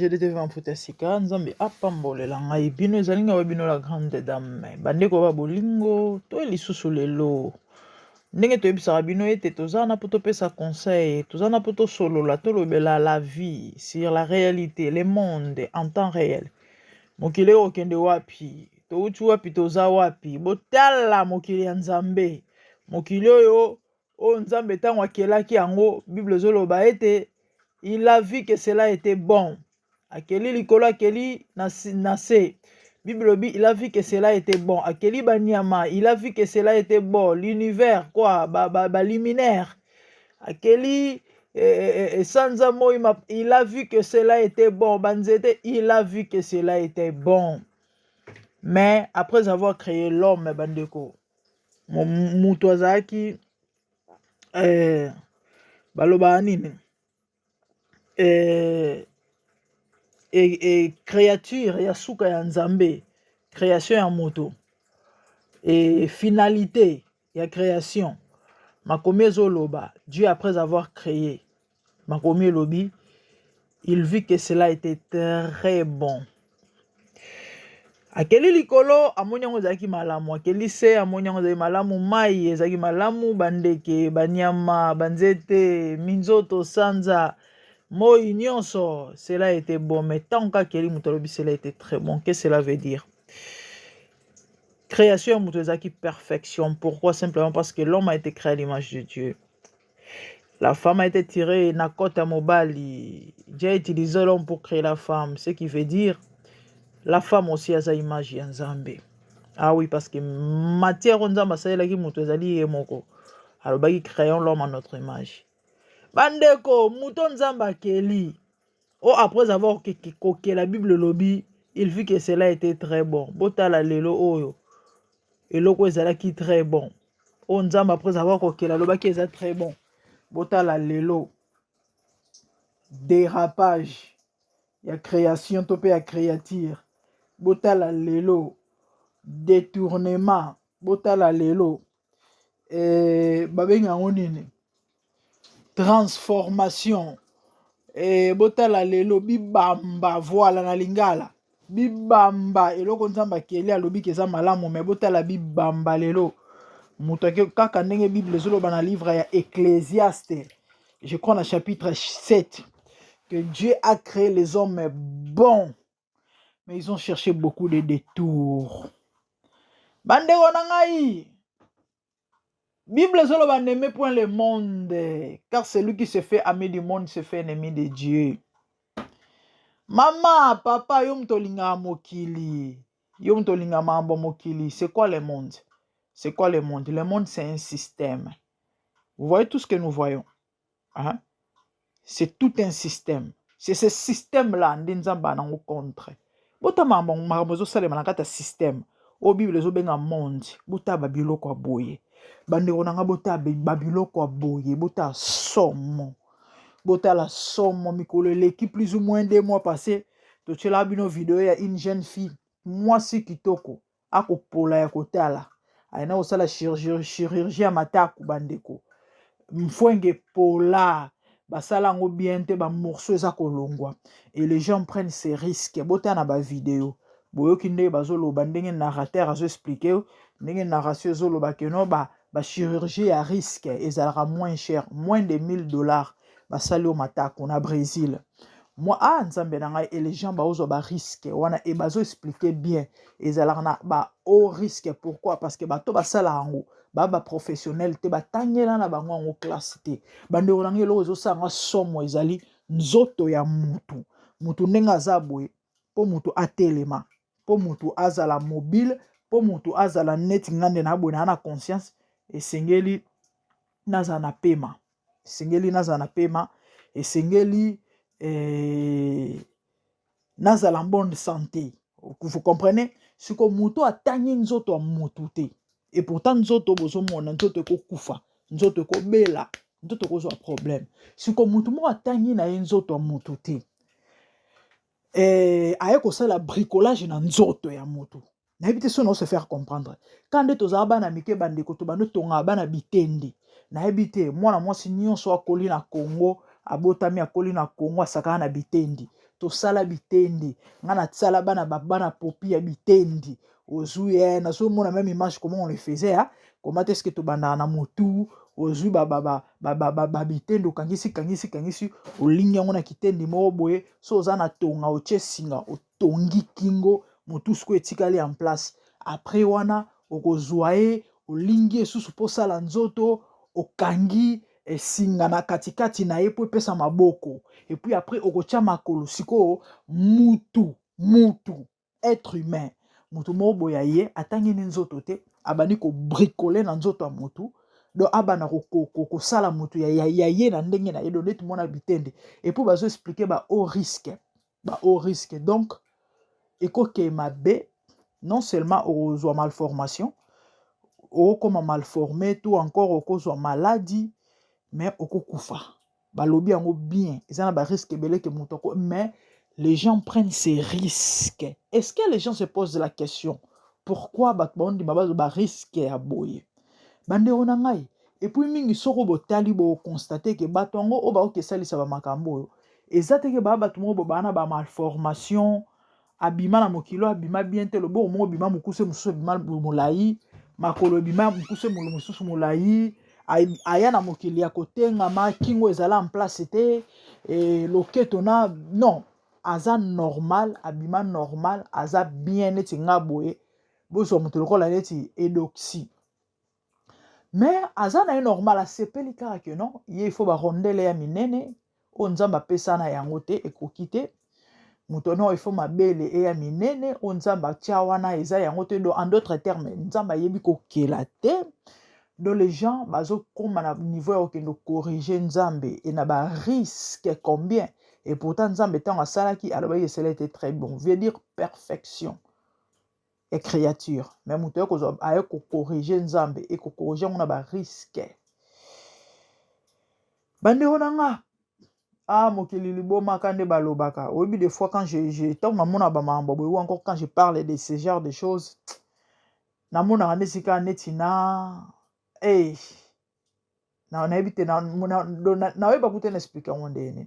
GDTV Mafuta ya sika. Nzambe apambolela ngai bino, ezali ngai wa bino la grande dame. Bandeko ba bolingo, to lisusu lelo. Ndenge toyebisaka bino ete toza na po topesa conseil, toza na po tosolola, tolobela la vie sur la réalité, le monde en temps réel. Mokili ekokende wapi? Touti wapi? Toza wapi? Botala mokili ya Nzambe. Mokili oyo oyo Nzambe ntango akelaki yango, Bible ezoloba ete il a vu que cela était bon. Akeli likolo, akeli na se. Bible elobi il a vu que cela était bon. Akeli banyama, il a vu que cela était bon. L'univers quoi, ba, ba, ba luminaire. Akeli sanza moi, il a vu que cela était bon. Banzete, il a vu que cela était bon. Mais après avoir créé l'homme, bandeko, moto azalaki balobaka nini, créature ya suka ya Nzambe, création ya moto et finalité ya création. Makomi ezoloba Dieu, après avoir créé, makomi elobi il vit que cela était très bon. Akeli likolo, amoni yango ezalaki malamu. Akeli se, amoni yango ezalaki malamu. Mai ezalaki malamu, bandeke, banyama, banzete, minzoto, sanza, moi, nyonso, cela était bon. Mais tant qu'akeli moto, alobi cela était très bon. Qu'est-ce que cela veut dire? Création ya moto ezalaki perfection. Pourquoi? Simplement parce que l'homme a été créé à l'image de Dieu. La femme a été tirée na côte ya mobali. Dieu a utilisé l'homme pour créer la femme, ce qui veut dire la femme aussi aza image ya Nzambe. Ah oui, parce que matière oyo Nzambe asalelaki moto ezali ye moko. Alobaki: "Créons l'homme à notre image." Bandeko, moto Nzambe akeli o, après avoir kokela, Bible elobi il vit que cela était très bon. Botala lelo oyo, eloko ezalaki très bon, oyo Nzambe après avoir kokela alobaki eza très bon, botala lelo dérapage ya création to mpe ya créature. Botala lelo détournement. Botala lelo babengi yango nini, transformation. Botala lelo bibamba, voilà, na lingala bibamba. Eloko Nzambe akeli, alobi eza malamu, mais botala bibamba lelo. Moto ake kaka ndenge Bible ezoloba na livre ya Ecclésiaste, je crois na chapitre 7, que Dieu a créé les hommes bons, mais ils ont cherché beaucoup de détours. Bandeko na ngai, Bible ezoloba: "N'aimez point le monde, car celui qui se fait ami du monde se fait ennemi de Dieu." Mama, papa, yo moto olingaka mokili, yo moto olingaka makambo mokili, c'est quoi le monde? C'est quoi le monde? Le monde, c'est un système. Vous voyez tout ce que nous voyons, hein? C'est tout un système. C'est ce système là nde Nzambe anango contre. Botama makambo ezosalema na kati ya système oyo Bible ezobenga monde. Botala babiloko ya boye, bandeko na nga. Botala babiloko ya boye, botala somo, botala somo. Mikolo eleki, plus ou moins 2 mois passé, totielaka bino video ya une jeune fille, mwasi kitoko, akopola ya kotala, ayina kosala chirurgie ya mataku. Bandeko, mfwenge pola, basala yango bien te, bamorceau eza kolongwa et les gens prennent ces risques. Botala na bavideo, boyoki ndenge bazoloba, ndenge narrateur azoexpliquer, ndenge narration ezoloba que non, bachirurgie ya risque ezalaka moins cher, moins de 1000 $. Basali oyo matako na Brésil. Moi, ah, Nzambe na ngai! Et les gens baozwa barisque wana e bazoexpliquer bien, ezalaka na ba haut risque. Pourquoi? Parce que bato basala yango baa baprofessionnel te, batangela na bango yango classe te. Bandeko na ngai, eloko ezosalanga somo ezali nzoto ya mutu. Mutu ndenge aza boye, mpo mutu atelema, mpo mutu azala mobile, mpo mutu azala neti nga nde na boye, naa na conscience, esengeli nazala na pema, esengeli nazala na pema, esengeli nazala en bonne santé. Vous comprenez? Siko moto atangi nzoto ya motu te, et pourtant nzoto bozomona, nzoto ekokufa, nzoto ekobela, nzoto ekozwa problème. Siko motu moko atangi na ye nzoto ya motu te, aye kosala bricolage na nzoto ya motu. Nayebi te so na se faire comprendre. Ka nde tozala bana mike, bandeko, tobandi tongaka bana bitende. Nayebi te, mwana mwasi nyonso akoli na Congo, abotami, akoli na Congo, asakaka na bitendi. Tosala bitendi, nga nasala bana bana popi ya bitendi. Ozwi nazomona même image, comment on le faisait, hein? Comment est-ce que tobandaka na motu, ozwi babitendi, okangisi, kangisi, kangisi, olingi yango na kitendi moko boye. So oza na tonga, otie singa, otongi kingo, motu sikoyo etikali en place. Après wana okozwa ye, olingi esusu mpo osala nzoto, okangi esinga na katikati na ye mpo epesa maboko, et puis après okotia makolo. Sikoyo mutu, mutu, être humain, motu moko boye ye atangini nzoto te, abandi kobricoler na nzoto ya motu. Donc abanda kosala motu ya ye na ndenge na ye. Donc neti mwana bitende, et puis bazoexpliquer ba haut risque, ba haut risque. Donc ekokee mabe, non seulement okozwa malformation, okokoma malformé, to encore okozwa maladie, mais okokufa. Balobi yango bien, eza na barisque ebele ke moto ako, mais les gens prennent ces risques. Est-ce que les gens se posent la question pourquoi bato baondima bazwa barisque ya boye, bandeko na ngai? Et puis mingi, soko botali, boconstater ke bato yango oyo bakoki esalisa bamakambo oyo, eza teke baa bato moko bo baa na bamalformation, abima na mokili oyo abima bien te, loboko moko ebima mokuse, mosusu ebima molai, makolo ebima mokuse, mosusu molai, aya na mokili ya kotengama, kingo ezala en place te, loketo na non, aza normal, abima normal, aza bien neti nga boye. Bozwa moto lokola neti Edoxi, mais aza na ye normal, asepeli kaka ke non, ye il faut barondele ya minene oyo Nzambe apesa na yango te, ekoki te. Moto non, il faut mabele eya minene oyo Nzambe atia wana, eza yango te. Donc en d'autres termes, Nzambe ayebi kokela te. Donc les gens bazokóma na niveau ya kokende corriger Nzambe e na barisque combien. Et pourtant Nzambe, ntango asalaki, alobaki esala ete très bon, veut dire perfection ya créature. Mais moto aye kozwa, aye kocorriger Nzambe, ekocorriger yango na barisque. Bandeko na nga, ah, mokili libomaka nde balobaka. Oyebi, des fois quand je ntango namona bamakambo boye, ou encore quand je parle de ce genre de choses, namonaka nde sika neti na hey, nayebi te, nayeba kute na expliquer yango ndenge nini,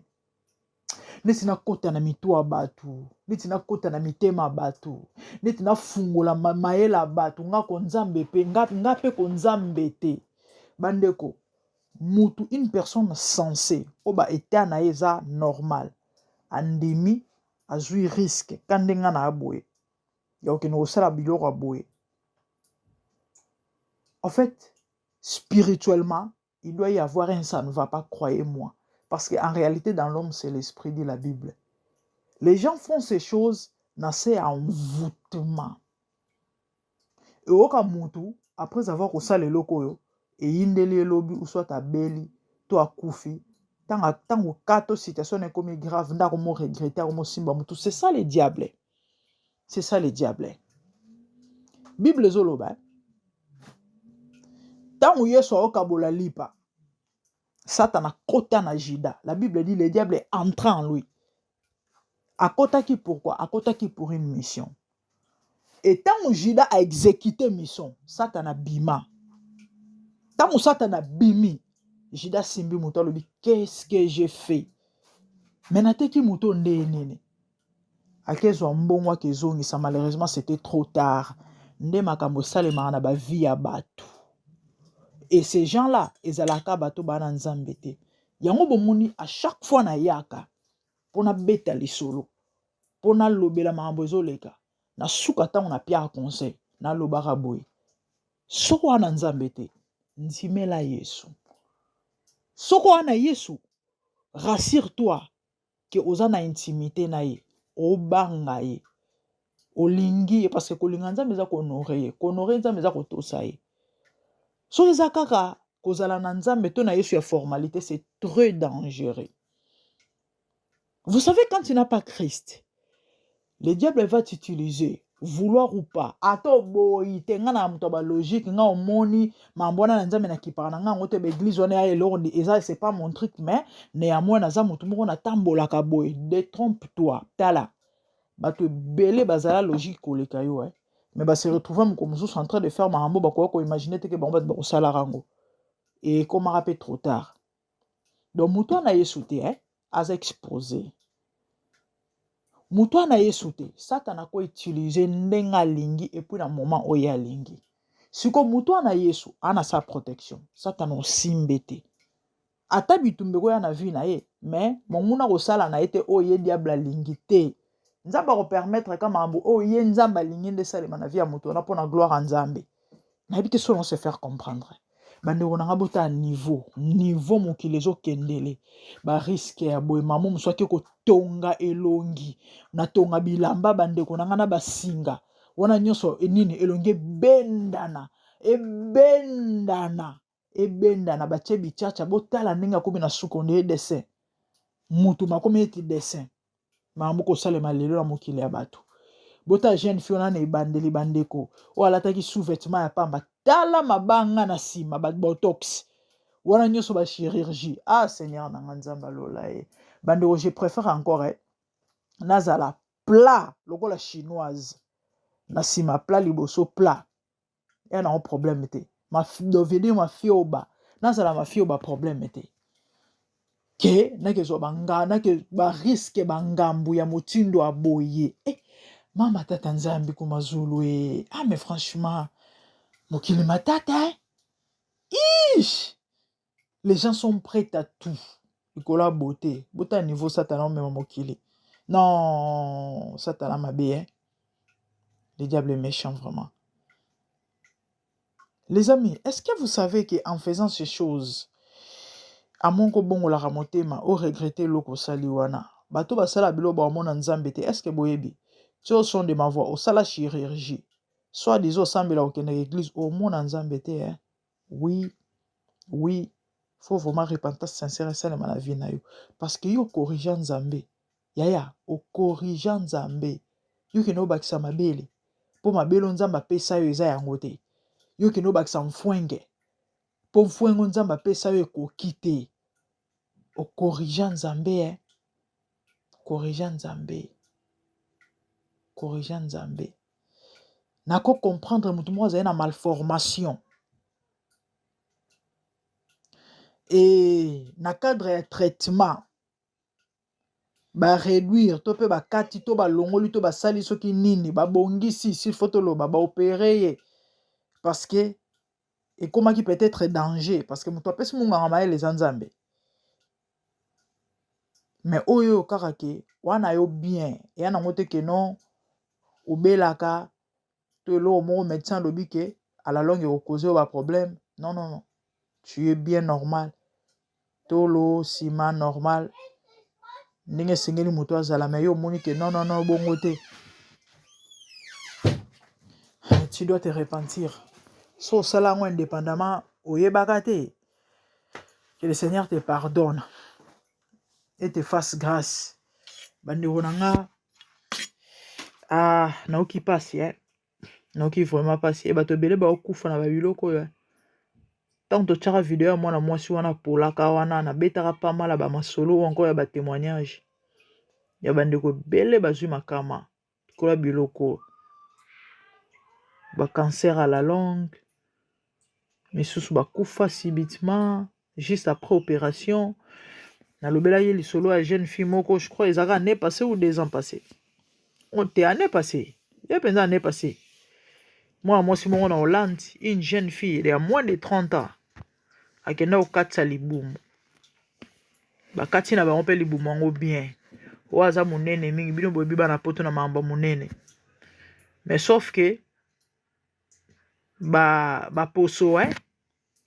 neti nakota na mitu ya bato, neti nakota na mitema ya bato, neti nafungola mayele ya bato. Nga ko Nzambe mpe nga mpe ko Nzambe te. Bandeko, mutu, une personne sensée oyo baétat na ye eza normal, andimi, azwi risque ka ndenge na ya boye ya kokende kosala biloko ya boye, en fait, spirituellement, il doit y avoir un ça ne va pas, croyez-moi, parce qu'en réalité, dans l'homme, c'est l'esprit, dit la Bible. Les gens font ces choses na se ya envoûtement. Eyoka mutu, après avoir kosala eloko oyo eyindeli, elobi ou soit abeli to akufi, ntango ka to situation ekomi grave, nde akomo regretter, akomosimba mutu. C'est ça le diable, c'est ça le diable. Bible ezoloba, ntango Yesu aokabola lipa, Satan akota na Juda. La Bible dit: le diable est entré en lui. Akotaki pourquoi? Akotaki pour une mission. Et ntango Juda a exécuté mission, Satan abima. Ntango Satan abimi, Juda asimbi moto, alobi: "Qu'est-ce que j'ai fait? Me nateki moto nde nini?" Akezwa mbongo, akezongisa. Malheureusement, c'était trop tard. Nde makambo esalemaka na bavie ya bato. Et ces gens là ezalaka bato baa na Nzambe te. Yango bomoni, à chaque fois nayaka mpo nabeta lisolo, mpo nalobela makambo ezoleka na suka, ntango napiaka conseil, nalobaka boye: soko wana Nzambe te, ndimela Yesu. Soko wana Yesu, rassure toi ke oza na intimité na ye, obanga ye, olingi ye, parce que kolinga Nzambe eza kohonorer ye, kohonorer Nzambe eza kotosa ye. Soki eza kaka kozala na Nzambe to na Yesu ya formalité, c'est très dangereux. Vous savez, quand tu n'as pas Christ, le diable va t'utiliser, vouloir ou pas. Ata oboyi te, nga na moto ya balogique, nga omoni mambo wana na Nzambe, nakipaka na nga yango te. Baeglise wana ya eloko eza, c'est pas mon truc. Mais néanmoins naza motu moko natambolaka boye. Détrompe toi tala, bato ebele bazala logique koleka yo, eh. Mais base retrouve moko mosusu en train de faire makambo bakoka koimaginer te ke bango bato bakosalaka yango, ekomaka mpe trop tard. Donc moto wana Yesu te, eh, aza exposé. Moto wana Yesu te, Satana ako utiliser ndenge alingi et puis na moment oyo ye alingi. Sikoyo moto wana Yesu ana sa protection, Satana osimbe te. Ata bitumba ekoya na vie na ye, mais monguna akosala na ye te oyo ye diable alingi te. Nzambe ako permettre ka makambo oyo ye Nzambe alingi nde esalema na vie ya moto wana mpo na gloire ya Nzambe. Nayebi te soki on se faire comprendre. Bandeko na nga botala niveau, niveau mokili ezokendele. Ba risque ya boye mama mosusu ake kotonga elongi, na tonga bilamba bandeko na nga na basinga wana nyonso nini elongi ebendana, ebendana. Ebendana batie bichacha botala ndenge akomi na suka onde dessin mutu makomi neti dessin makambo kosalema lelo na mokili ya bato. Botala jeune fille wana na ebandeli bandeko oyo alataki sous vêtement ya pamba, tala mabanga na nsima ba botox wana nyonso ba chirurgie. Ah seigneur na nga nzambe alola ye bandeko, je préfère encore eh, nazala plat lokola chinoise na nsima plat liboso plat ya nango problème te, veut dire mafioba nazala mafioba problème te ke nakezwa banga nake barisque bangambu ya motindo ya boye eh, mama tata nzambi kumazulu e ah mais franchement mokili matata eh? Ish! Les gens sont prêts à tout likolo ya beauté. Botala niveau satana omema mokili. Non, satana mabe eh? Le diable est méchant vraiment. Les amis, est-ce que vous savez qu'en faisant ces choses, amonko bongolaka motema o regretter eloko osali wana bato basala biloko baomona nzambe te. Est-ce que boyebi ti au son de ma voix osala chirurgie soit disant osambela kokendaka église omona nzambe te eh? Oui, oui, faut vraiment repentance sincère esalema na vie na yo parce que yo corrigea nzambe yaya, okorrigea nzambe. Yo kende obakisa mabele mpo mabele oyo nzambe apesa yo eza yango te. Yo kende obakisa mfwenge mpo mfwenge nzambe apesa yo ekoki te. Okorrigea nzambe eh? Korrigea nzambe, korrigea nzambe. Nako comprendre moto moko azali na malformation e na cadre ya traitement baréduire to mpe bakati to balongoli to basali soki nini babongisi, s'il faut toloba baopérer ye parce que ekomaki peut-être danger, parce que moto apesi monganga mayele eza nzambe. Mais oyo kaka ke wana yo bien eya nango te ke non obelaka to eloko moko médecin alobi ke à la longue ekocauser yo baproblème. Non, non, non, tu es bien normal, tolo nsima normal ndenge esengeli moto azala, mais yo omoni ke non, non, non, bongo te. Tu dois te repentir. So osala yango indépendamment oyebaka te, que le Seigneur te pardonne et te fasse grâce. Bandeko na nga, ah, naoki mpasi eh? Naoki vraiment mpasi e bato ebele baokufa na babiloko oyo. Ntango totiaka video ya mwana mwasi wana polaka wana, nabetaka pamala bamasolo oyo encore ya batémoignage ya bandeko ebele bazwi makama likolo ya biloko, bacancer à la longue, misusu bakufa subitement juste après opération. Nalobelaki lisolo ya jeune fille moko, je crois ezalaka année passée ou 2 ans passé te, année passée ye mpenza, année passée, mwana mwasi moko na Hollande, une jeune fille ya moins de 30 ans, akenda kokatisa libumu. Bakati na bango mpe libumu yango bien, oyo aza monene mingi, bino boyebi bana poto na makambo monene, mais sauf que baposo ba eh?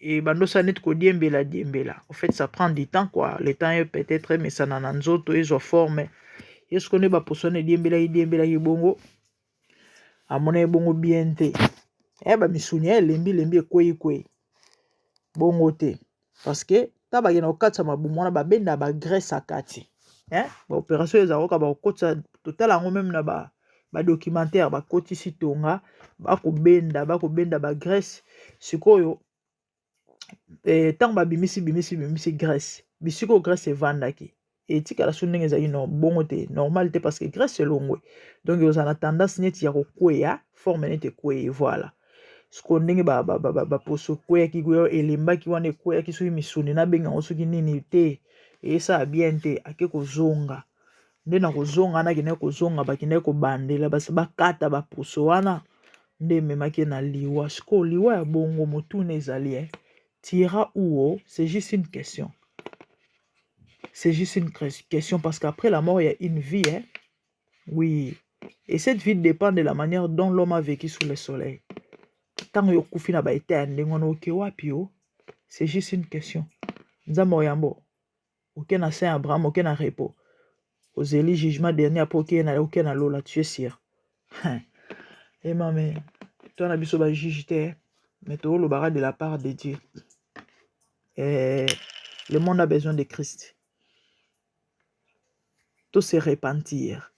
E bandosala neti kodiembela diembela. En fait ça prend du temps quoi, le temps ye peut-être emesana na nzoto ezwa forme ye. Siko nde baposo wana ediembelaki diembelaki bongo, amona ye bongo bien te e bamisuni ya elembi lembi ekwei kwei bongo te, parce que ta bakenda kokatisa mabumu wana babenda bagraisse akati eh? Baopération ezala koka bakokotisa, totala yango même na ba badocumentaire, bakotisi tonga, bakobenda bakobenda bagraisse. Sikoyo ntango eh, babimisi bimisi bimisi graisse, bisika oyo graisse evandaki etikala so ndenge ezali no bongo te, normal te, parce que graisse elongwe, donc ozala na tendance neti ya kokweya, forme neti ekweye. Voilà, sikoyo ndenge baposo ekweyaki, elembaki wana, ekweyaki soki misuni nabenga yango soki nini te, esala bien te, ake kozonga. Nde na kozonga nakendaki kozonga, bakendaki kobandela basi bakata baposo wana nde ememaki ye na liwa. Sikoyo liwa ya bongo motuna ezali eh, tira ou c'est juste une question. C'est juste une question parce qu'après la mort, il y a une vie. Hein? Oui. Et cette vie dépend de la manière dont l'homme a vécu sous le soleil. Ntango yo okufi na baétat ya ndenge wana, oke wapi yo? C'est juste une question. Nzambe oyambo oke na sein Abraham, oke na repos, ozeli jugement dernier, apo oke na lola, tu es sûr? Emame to na biso bajuge te, mais toolobaka de la part de Dieu. Eh, le monde a besoin de Christ. To se repentir,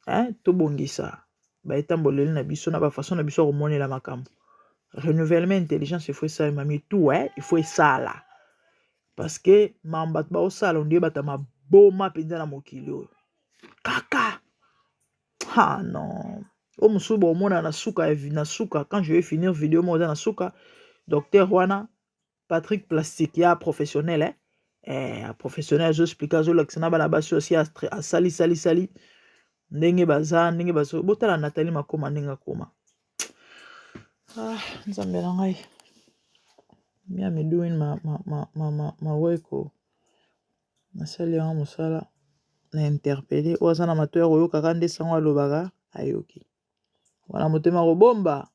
hein? Tobongisa baetamboleli na biso na bafaçon na biso ya komonela makambo. Renouvellement intelligence, il faut esalema mitu, eh? Il faut esala parce que mambo bato baosala ondie bato ya maboma mpenza na mokili oyo kaka. Ah non, oyo mosusu bomona na suka, na suka, quand je vais finir vidéo moko eza na suka, docteur wana Patrick Plastique ya professionnel, eh? Eh, professionnel azoexpliquer, azolakisa na bana basi osi asali sali sali ndenge baza, ndenge bazo. Botala Nathalie Makoma ndenge akoma. Ah, Nzambe na ngai. Me, I'm doing ma, ma, ma, ma, ma, ma work. Nasali yango mosala na interpeller oyo aza na matoi ya koyokaka nde sango alobaka, ayoki wana motema kobomba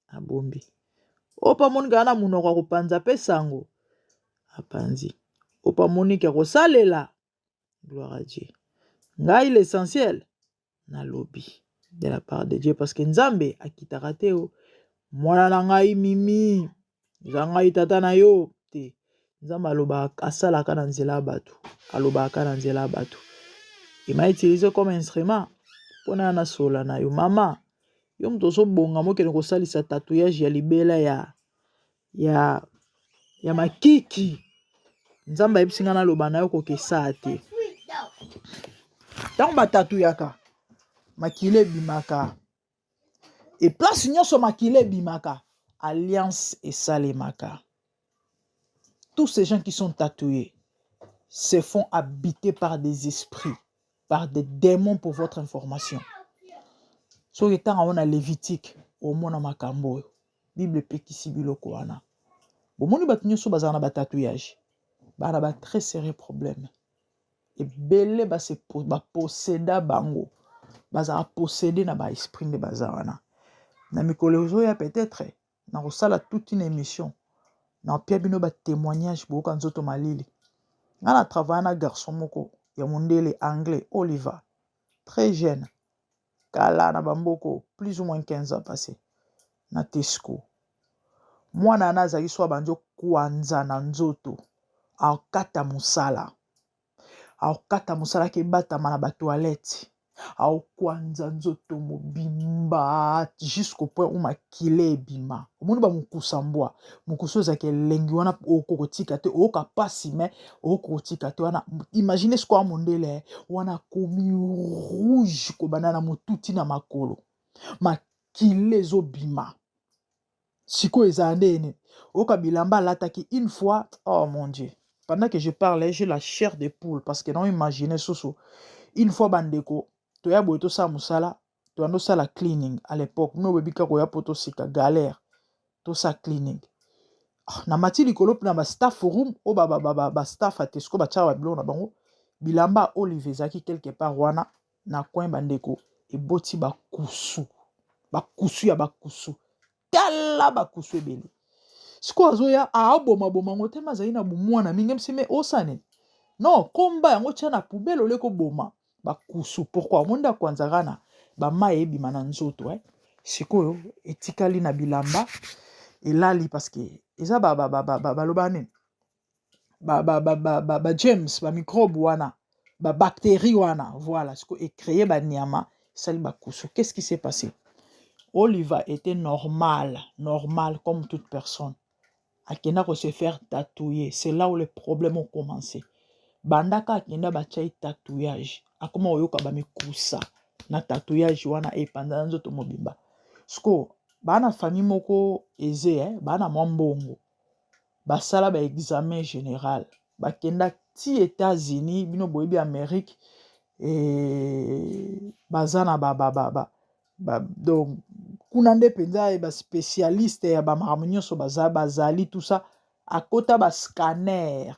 abombi. Oyo mpo amoni kaka na monoko ya kopanza mpe sango apanzi, oyo mpo amoniki ya kosalela. Gloire à Dieu. Ngai, l'essentiel nalobi de la part de Dieu parce que Nzambe akitaka te. O mwana na ngai Mimi, eza ngai tata na yo te. Nzambe alobaka, asalaka na nzela ya bato, alobaka na nzela ya bato. Il m'a utilisé comme instrument mpona ya nasola na yo. Mama, yo moto ozobonga, mokende kosalisa tatouage ya libela ya makiki. Nzambe ayebisi ngai naloba na yo, kokesa te. Ntango batatuyaka, makila ebimaka e place nyonso makila ebimaka, alliance esalemaka. Tous ces gens qui sont tatoués se font habiter par des esprits, par des démons. Pour votre information, soki ntango yango na Lévitique, omona makambo oyo Bible epekisi biloko wana. Bomoni, bato nyonso bazala na batatouage, baa na ba très sérieux problème ebele, baposséda bango, bazala possédé na baesprit nde baza wana. Na mikolo ezoya, peut-être nakosala toute une émission, napia bino batémoignage, boyoka nzoto malili. Nga na travaille na garçon moko ya mondele anglais, Oliver, très jeune, kala na bamboko, plus ou moins 15 ans passé, na Tesco. Mwana wana azalaki so abandi okwanza na nzoto, akata mosala, akata mosala, akebatama na batoilette, aokwanza nzoto mobimba jusqu'au point où makila ebima. Omoni bamokusa mbwa, mokusa ezalaka elengi wana, okoki kotika te, oyoka mpasi me okoki kotika te wana. Imagine sikoyo mondele wana akomi rouge kobanda na motuti na makolo, makila ezobima. Sikoyo ezala ndeni oyoka bilamba alataki une fois. Oh mon Dieu, pendant que je parle, j'ai la chair de poule parce que non, imagine susu une fois, bandeko, toya boye, tosala mosala, toyanda osala cleaning à l'époque. Mi obebi kaka oya po tosika galère, tosala cleaning. Ah, na mati likolo mpe na bastaff room oyo bastaff ya Tesco batiaka babiloko na bango, bilamba ya Olive ezalaki quelque part wana na coin. Bandeko, eboti bakusu, bakusu ya bakusu, tala bakusu ebele. Sikoyo azoya, aobomaboma yango te, azali na bomwana mingi msi me osala nini? Non, komba yango, tia na poubelle ole koboma bakusu. Pourquoi? Omoni nde akwanzaka na bamai ebima na nzoto, eh? Sikoyo etikali na bilamba, elali parce que eza baloba nini, bagermes, bamicrobe wana, babactérie wana. Voilà, sikoyo ecréer banyama, esali bakusu. Qu'est-ce qui s'est passé? Oliver était normal, normal comme toute personne. Akenda ko se faire tatouer, c'est là où les problèmes ont commencé. Bandaka akenda, batia ye tatouage, akoma koyoka bamikusa na tatouage wana epanza na nzoto mobimba. Siko baa na famille moko eze, eh, baa na mwa mbongo, basala baexamen général, bakenda ti États-Unis. Bino boyebi Amérique. E baza na ba ba ba ba ba donc kuna nde mpenza ba spécialiste ya bamakambo nyonso baza bazali tout ça. Akota ba scanner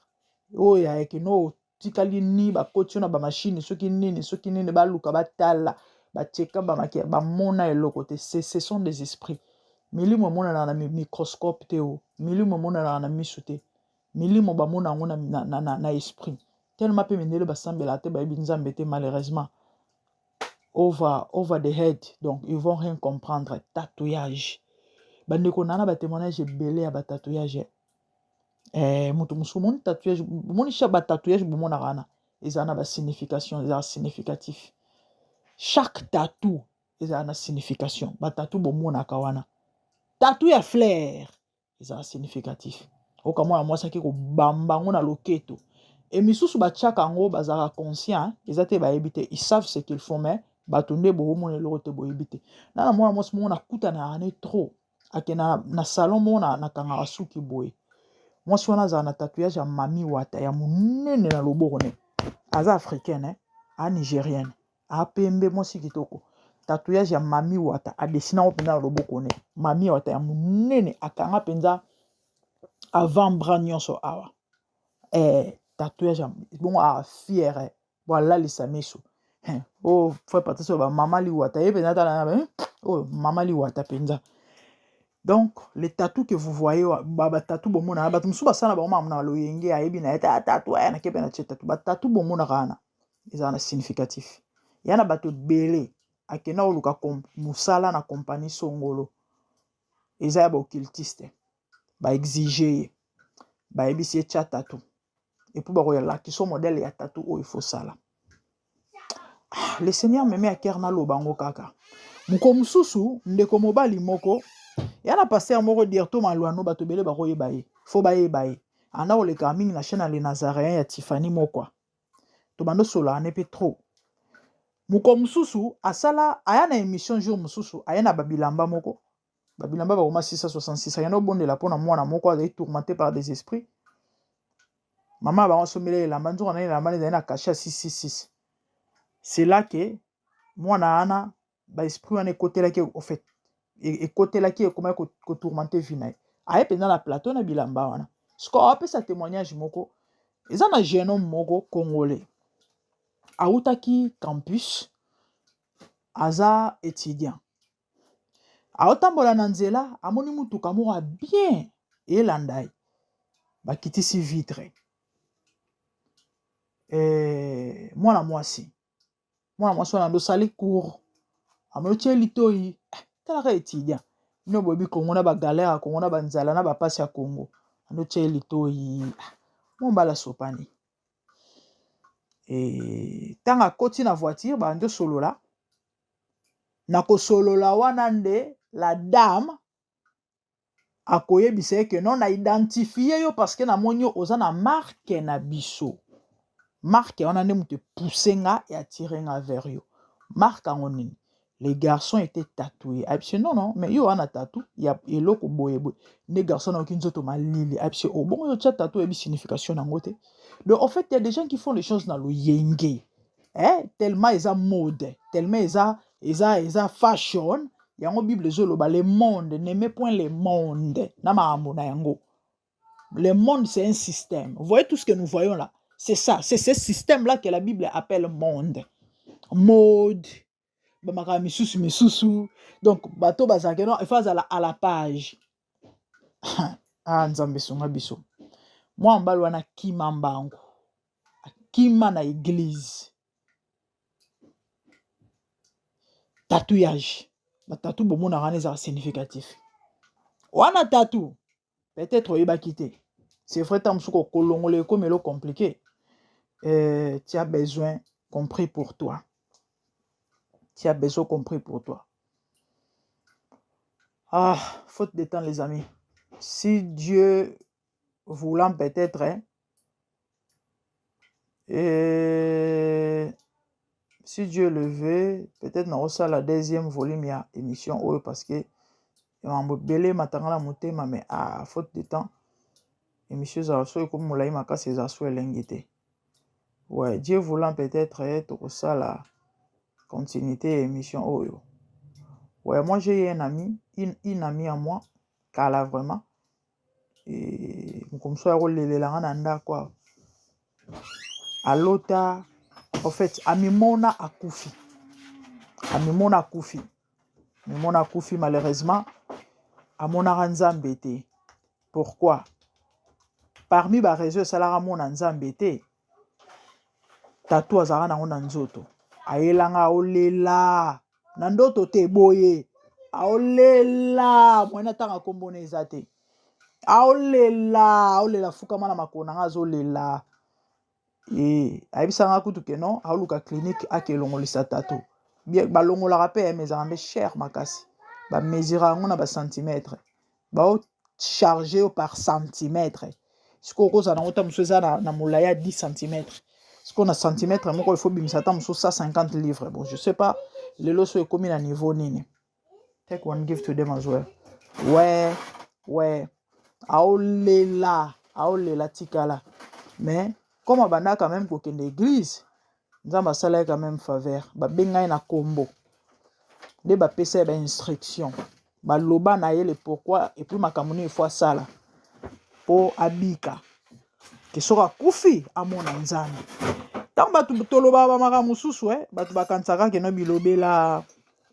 oyo ya kino otikali ni bakoti yo na bamashine, soki nini soki nini, baluka batala batieka bamakia, bamona eloko te. Ce sont des esprits. Milimo emonanaka na microscope te, o milimo emonanaka na miso te, milimo bamona yango na esprit. Tellement mpe mindele basambelaka te, bayebi Nzambe te, malheureusement over the head, donc ils vont rien comprendre. Tatouage, bandeko na batémoignage ebele ya batatouage. Moto mosusu omoni tatouage, omoni chaque batatouage bomonaka wana ezala na basignification, ezala significatif. Chaque tattoo ezala na signification. Batattoo bomonaka wana, tattoo ya fleur ezala significatif. Oka mwana mwasi ake kobamba yango na loketo. E misusu batiaka yango, bazalaka conscient, eza te bayebi te, ils savent ce qu'ils font, mais bato nde boomona eloko te, boyebi te. Na mwana mwasi moko nakutanaka ne trop, akende na salon moko nakangaka suki boye. Mwasi wana azala na tatouage ya Mami Wata ya monene na loboko ne. Aza africaine, eh? A nigérienne, apembe, mwasi kitoko. Tatouage ya Mami Wata adessiner yango mpenza na loboko ne, Mami Wata ya monene, akanga mpenza avant bras nyonso awa. Tatouage bongo afier bo alalisa miso. Oyo frère Patrice oyo bamama liwata ye mpenza, tala oyo mama liwata mpenza. Donc les tatous que vous voyez, batattoo bomonaka, bato mosusu basala bango makambo na loyenge, ayebi na ye te, tattoo aya nake mpe na tie tattoo. Batattoo bomonaka wana ezala na significatif. Ya na bato ebele akenda koluka mosala na kompani songolo, eza ya baoccultiste, baexige ye, bayebisi ye tia tattoo et puis bakoyalakisa modèle ya tattoo oyo efosala. Ah, le Seigneur me met à cœur naloba yango kaka. Moko mosusu, ndeko mobali moko ya na pasteur moko, Dirto Malwano, bato ebele bakoyeba ye, fo bayeba ye, anda koleka mingi na chaîne ya Le Nazaréen ya Tiffany Mokwa. Tobanda osolaka ne mpe trop. Moko mosusu asala aya na émission, jour mosusu aye na babilamba moko, babilamba bakoma 666. Akende obondela mpona mwana moko azali tourmenté par des esprits. Mama bango asombela elamba, nzoka na elamba ezali na cachet ya 666. C'est là que mwana wana baesprit wana ekotelaki, au fait ekotelaki, ekomaki kotourmenter vie na ye. Aye mpenza na plateau na bilamba wana. Sikoyo apesa témoignage moko, eza na jeune homme moko congolais awutaki campus, aza étudiant, aotambola na nzela, amoni mutuka moko ya bien elanda ye, bakitisi vitre. Mwana mwasi wana andosali cour, amoni otie litoi, talaka étudiant, bino boyebi Kongo na bagalère ya Kongo na banzala na bapasi ya Kongo. Andotie litoi, mwa mobali asopani. Ntango akoti na voiture, bandi osolola. Na kosolola wana nde la dame akoyebisa ye ke non, na identifier yo parce que namoni yo oza na marque na biso. Marque wana nde moto epousse nga e attire nga vers yo. Marque yango nini? Les garçons étaient tatoués. Ayebisi: "Non, non, mais yo wana tattoo ya eloko boye boye." Nde garçon nayoki nzoto malili. Ayebisi: "Oh, bongo yo tia tattoo, oyebi signification nango te?" Donc en fait, il y a des gens qui font les choses na loyenge, eh? Tellement eza mode, tellement eza fashion. Yango Bible ezoloba: le monde, n'aimez point le monde na makambo na yango. Le monde, c'est un système. Vous voyez tout ce que nous voyons là, c'est ça, c'est ce système là que la Bible appelle monde, mode, bamakambo misusu misusu. Donc bato bazalaki non, il faut azala à la page. Ah, Nzambe esunga biso. Mwa mobali wana akima mbangu, akima na église. Tatouage, batattoo bomonaka wana ezala significatif. Wana tattoo peut-être oyebaki te, c'est vrai, ntango mosusu kolongola ekomi elo compliqué. Tu as besoin compris pour toi, tu as besoin compris pour toi. Ah, faute de temps, les amis, si Dieu voulant peut-être, hein, et si Dieu le veut, peut-être nakosala deuxième volume ya émission oyo, parce que makambo ebele matanga na motema, mais ah, faute de temps, émission ezala so ekomi molai makasi, ezala so elengi te. Ouais, Dieu voulant peut-être eh, tokosala continuité ya émission oyo. Ouais, moi j'ai un ami, une amie à moi, kala vraiment. Et mokolo mosusu aya kolelela nga na ndako awa. Alota, en fait, amimona akufi. Amimona akufi. Amimona akufi malheureusement amonaka Nzambe te. Pourquoi? Parmi ba raisons esalaka amona Nzambe te, tattoo azalaka nango na nzoto. Ayelanga aolela na ndoto te boye. Aolela moyen atanga kombo na eza te. Aolela, aolela fukama na makolo na nga azolela. E ayebisa nga kutu ke non, aoluka clinique ake elongolisa tattoo. Bien balongolaka pe mais ezalaka nde cher makasi. Ba mesure yango na ba centimètre. Bao charge yo par centimètre. Sikoyo okozala nango ta mosusu eza na molai ya 10 centimètre. Sikoyo na centimètre moko il faut bimisa ata mosusu 150 livres. Bon, je sais pas lelo so ekomi na niveau nini. Take one, give to them as well. Ouais. Aolela, aolela tikala. Mais comme abanda quand même kokende église, Nzambe asala ye quand même faveur. Babenga ye na kombo. Nde bapesa ye ba instruction. Baloba na ye le pourquoi et puis makambo nini faut asala po abika. Ke soki akufi amona Nzambe. Ntango bato tolobaka bamakambo mosusu eh, bato bakanisaka ke no bilobela,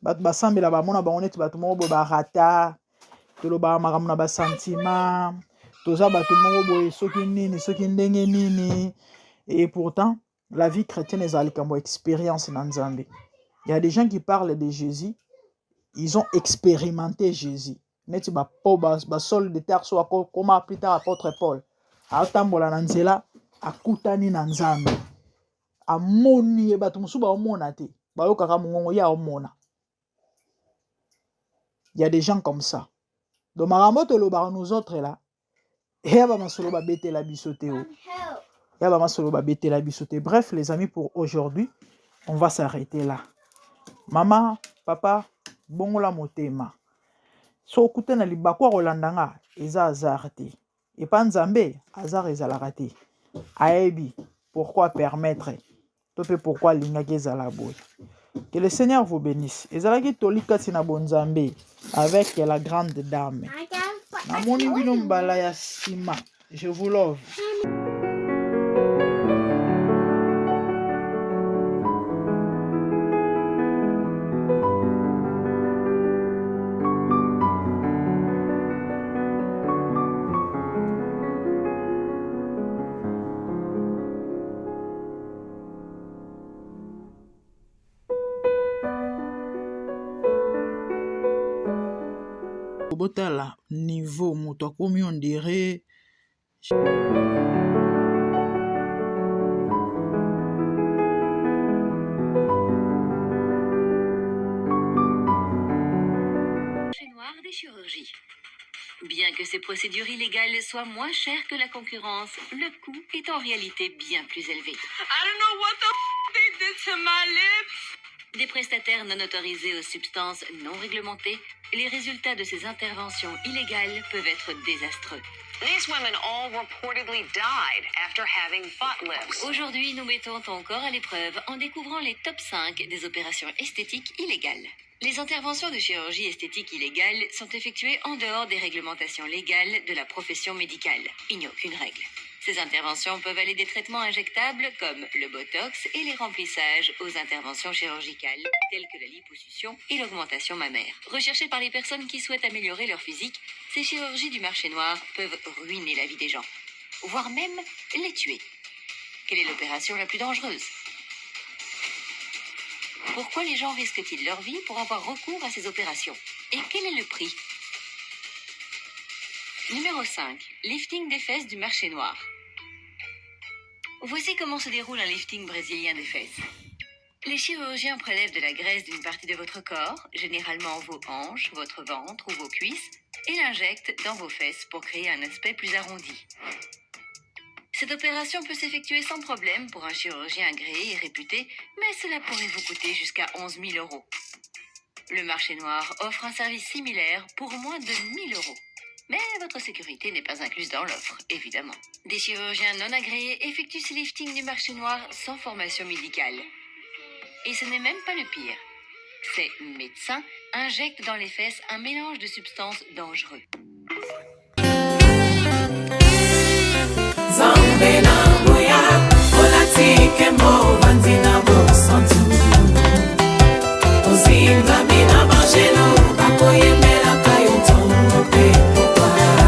bato basambela bamona bango neti bato moko boye barata, tolobaka makambo na basentima, toza bato moko boye soki nini soki ndenge nini. Et pourtant la vie chrétienne ezala likambo ya expérience na Nzambe. Il y a des gens qui parlent de Jésus, ils ont expérimenté Jésus. Neti ba ba, ba Saul de Tarse akoma plus tard apôtre Paul. Atambola na nzela akutani na Nzambe. Amoni ye bato mosusu baomona te. Bayokaka mongongo ye aomona. Il y a des gens comme ça. Donc makambo tolobaka nous autres là, eya bamasolo babetela biso te o. Ya bamasolo babetela biso te. Bref les amis, pour aujourd'hui, on va s'arrêter là. Mama, papa, bongola motema. So okuta na libaku ya kolanda nga, eza hasard te. Epa Nzambe, hasard ezalaka te. Ayebi pourquoi permettre to mpe pourquoi alingaki ezala boye. Que le Seigneur vous bénisse. Ezalaki toli kati na bonzambe avec la grande dame. Namoni bino mbala ya nsima. Je vous love. Botala niveau moto akomi on dirait Noir des chirurgies. Bien que ces procédures illégales soient moins chères que la concurrence, le coût est en réalité bien plus élevé. I don't know what the f- they did to my lips. Des prestataires non autorisés aux substances non réglementées, les résultats de ces interventions illégales peuvent être désastreux. These women all reportedly died after having butt lifts. Aujourd'hui, nous mettons ton corps à l'épreuve en découvrant les top 5 des opérations esthétiques illégales. Les interventions de chirurgie esthétique illégale sont effectuées en dehors des réglementations légales de la profession médicale. Il n'y a aucune règle. Ces interventions peuvent aller des traitements injectables comme le Botox et les remplissages aux interventions chirurgicales telles que la liposuccion et l'augmentation mammaire. Recherchées par les personnes qui souhaitent améliorer leur physique, ces chirurgies du marché noir peuvent ruiner la vie des gens, voire même les tuer. Quelle est l'opération la plus dangereuse? Pourquoi les gens risquent-ils leur vie pour avoir recours à ces opérations? Et quel est le prix? Numéro 5. Lifting des fesses du marché noir. Voici comment se déroule un lifting brésilien des fesses. Les chirurgiens prélèvent de la graisse d'une partie de votre corps, généralement vos hanches, votre ventre ou vos cuisses, et l'injectent dans vos fesses pour créer un aspect plus arrondi. Cette opération peut s'effectuer sans problème pour un chirurgien agréé et réputé, mais cela pourrait vous coûter jusqu'à 11 000 euros. Le marché noir offre un service similaire pour moins de 1 000 euros. Mais votre sécurité n'est pas incluse dans l'offre, évidemment. Des chirurgiens non agréés effectuent ces liftings du marché noir sans formation médicale. Et ce n'est même pas le pire. Ces médecins injectent dans les fesses un mélange de substances dangereuses.